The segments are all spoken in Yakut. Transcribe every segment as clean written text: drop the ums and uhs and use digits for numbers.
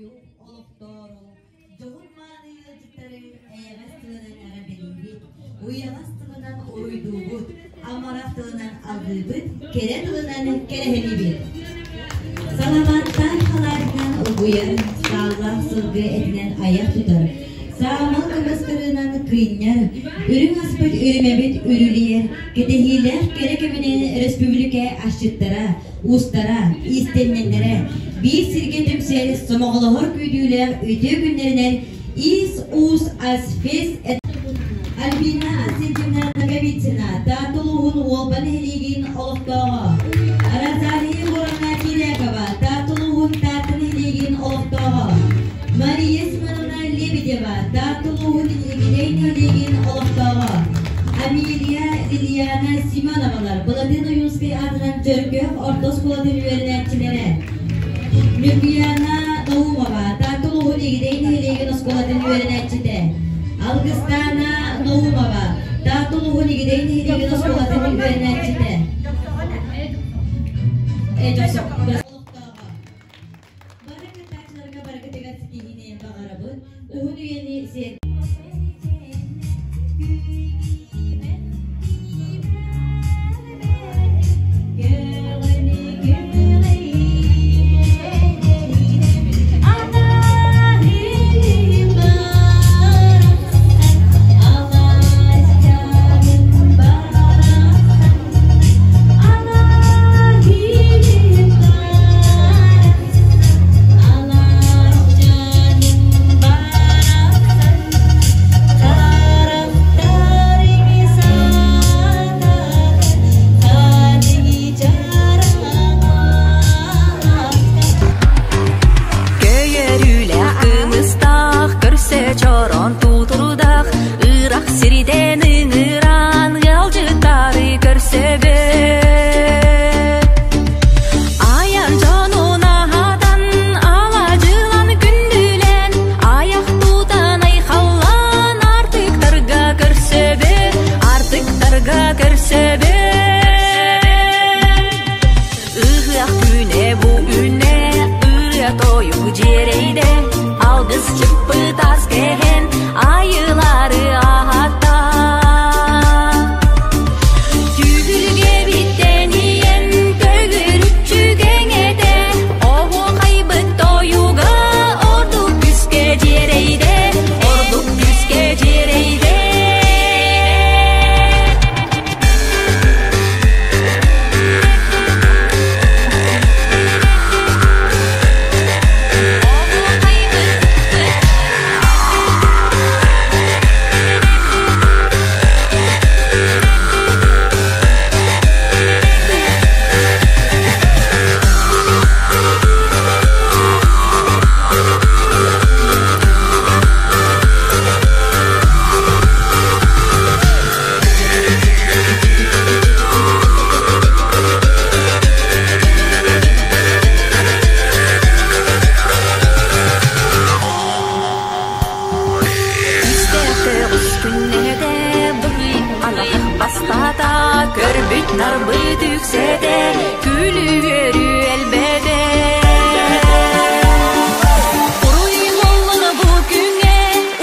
Уруйу олохтоору, дьоһун-мааны ыалдьыттары эйэҕэс тылынан эҕэрдэлиибит, уйаҕас тылынан уруйдуубут, амарах тылынан алгыыбыт, кэрэ тылынан кэрэһэлиибит. Саламааттаах халаатынан угуйар, сааллаах сылгы этинэн айах тутар, саамал көмүс кырыынан кыынньар, үрүҥ аспыт үрүмэбит үрүлүйэр, кэтэһиилээх кэрэ кэминэн өрөспүүбүлүкэ асчыттара, уустара, иистэнньэннэрэ биир сиргэ түмсэр сомоҕолоһор күүтүүлээх үтүө күннэринэн Иис-уус Асфест Альбина Арсентьевна Ноговицына, Таатта улууһун Уолба нэһилиэгин олохтооҕо. Розалия Егоровна Кирякова, Таатта улууһун Таатта нэһилиэгин олохтооҕо. Мария Семеновна Лебедева, Таатта улууһун Игидэй нэһилиэгин олохтооҕо. Амелия Лилияна Семеновалар, Былатыан Ойуунскай аатынан Чөркөөх орто оскуолатын үөрэнээччилэрэ. Ньургуяна Наумова, Таатта улууһун Игидэй нэһилиэгин оскуолатын үөрэнээччитэ. Алгыстаана Наумова, Таатта улууһун Игидэй нэһилиэгин оскуолатын үөрэнээччитэ. Бары кыттааччыларга барыгытыгар ситиһиини баҕарабыт, уһун үйэни сиэр Көйөрүүлээх кымыстаах, көрсө чороон туутурдаах, ыырах сирдэн ыҥыран ыалдьыттары көрсөбүт. Айан дьонун аһатан, алаадьылан күндүлэн, айах тутан айхаллаан артыктарга көрсөбүт, артыктарга көрсөбүт. Ыһыах күнэ бу үнэ, ырыа-тойук дьиэрэйдэ, алгыс чыппыт ас кэһэн, айылары аһатта. Түһүлгэбиттэн ийэн төгүрүччү кэҥэтэ, оһуохайбыт тойуга ордук күүскэ дьиэрэйдэ, ордук күүскэ дьиэрэйдэ. Истээх күннэтэ бырый бастата көрбүт нарбыт үксэтэ күлү-үөрүү элбэтэ. Уруй буоллун бу күҥҥэ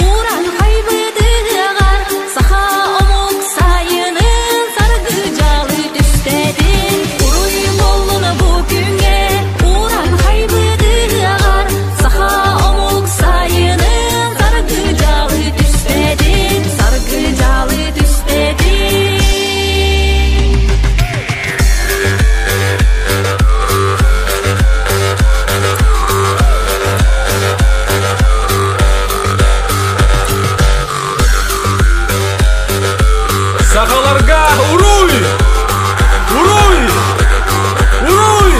уран хайбыт ыһыаҕар саха омук сайынын саргы дьалы түстэдин. Уруй буоллун бу күҥҥэ уран хайбыт ыһыаҕар саха омук сайынын саргы дьалы түстэдин, саргы дьалы түстэдин. Сахаларга уруй! Уруй! Уруй!